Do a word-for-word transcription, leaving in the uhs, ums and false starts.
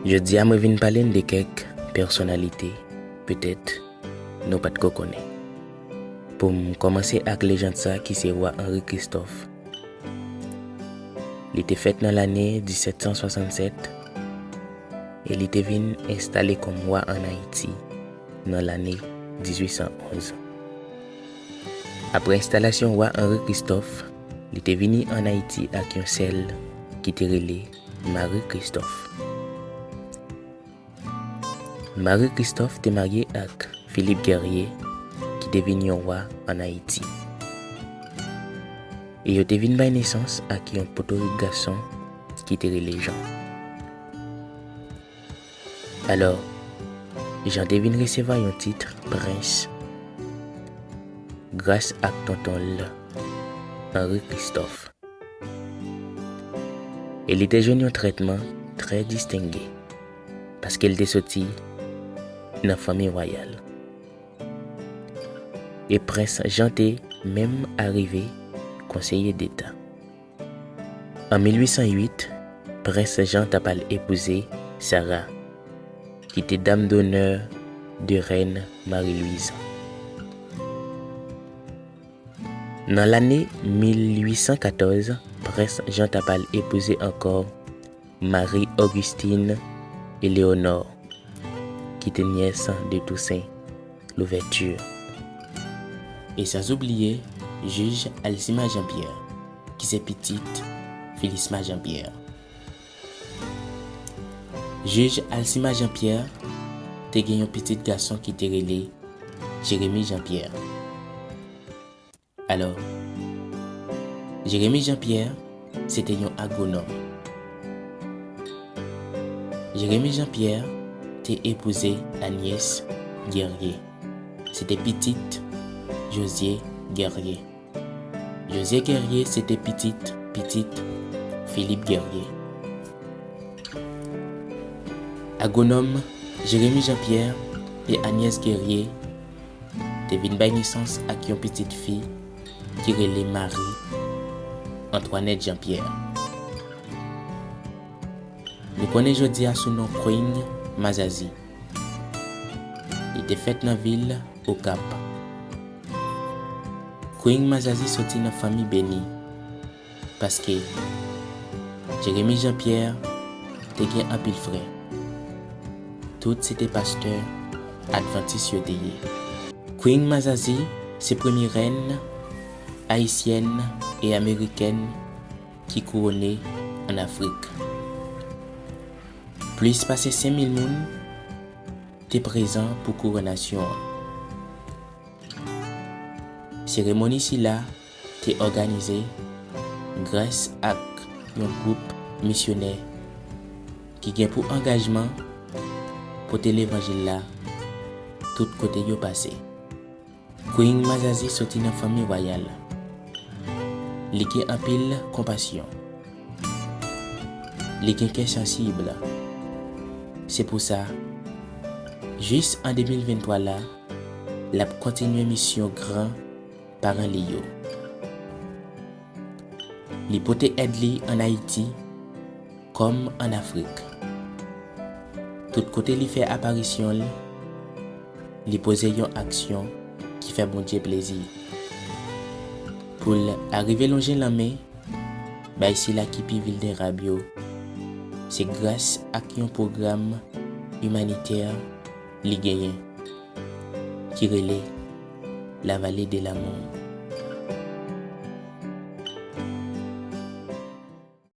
Jodi a, mwen vin pale n de kèk pèsonalite, petèt, nou pa t ko konnen. Pou m kòmanse ak lejand sa ki se wa Henri Christophe. Li te fèt nan lane disèt san swasannsèt e li te vin enstale kòm wa ann Ayiti nan lane dizuit san onz. Apre enstalasyon wa Henri Christophe, li te vini ann Ayiti ak yon sè l ki te rele Marie Christophe. Marie Christophe te marye ak Philippe Guerrier, ki te vin yon wa ann Ayiti. E yo te vin bay nesans ak yon potorik gason ki te rele Jean. Alò, Jean te vin resevwa yon tit prens gras ak tonton l, Henri Christophe. E li te jwenn yon trètman trè distenge, paske l te soti nan fanmi wayal. E prens Jean te menm arive konseye deta. An mil uit san uit, prens Jean t ap al epouze Sarah, ki te dam donè de rèn Marie-Louise. Nan lane mil uit san katòz, prens Jean t ap al epouze ankò Marie Augustine Éléonore, ki te nyès de Toussaint Louverture. E san oubliye jij Alcima Jean-Pierre, ki se pitit Philisma Jean-Pierre. Jij Alcima Jean-Pierre te gen yon pitit gason ki te rele Jérémie Jean-Pierre. Alò, Jérémie Jean-Pierre se te yon agwonòm. Jérémie Jean-Pierre te epouze Agnès Guerrier. Se te pitit Josier Guerrier. Josier Guerrier se te pitit pitit Philippe Guerrier. Agwonòm Jérémie Jean-Pierre e Agnès Guerrier te vin bay nesans ak yon pitit fi ki rele Marie Antoinette Jean-Pierre. Nou konnen jodi a sou non Queen Mazazi. Li te fèt nan vil Okap. Queen Mazazi soti nan fanmi beni. Paske Jérémie Jean-Pierre te gen anpil frè. Tout se te pastè advantis yo te ye. Queen Mazazi se premye rèn ayisyèn e amerikèn ki kouwone ann Afrik. Plis pase senk mil moun te prezan pou kouronnasyon an. Seremoni sila te òganize gras ak yon gwoup misyonè ki gen pou angajman pote levanjil la tout kote yo pase. Queen Mazazi soti nan fanmi wayal. Li gen anpil konpasyon. Li gen kè sansib. Se pou sa, jis an de mil venntwa la, l ap kontinye misyon gran paran li yo. Li pote èd li ann Ayiti kòm ann Afrik. Tout kote li fè aparisyon l, li poze yon aksyon ki fè Bondye plezi. Pou l arive lonje lanmen bay sila ki pi vilnerab yo, se gras ak yon pwogram imanitè li genyen ki rele La Vallée de l'Amour.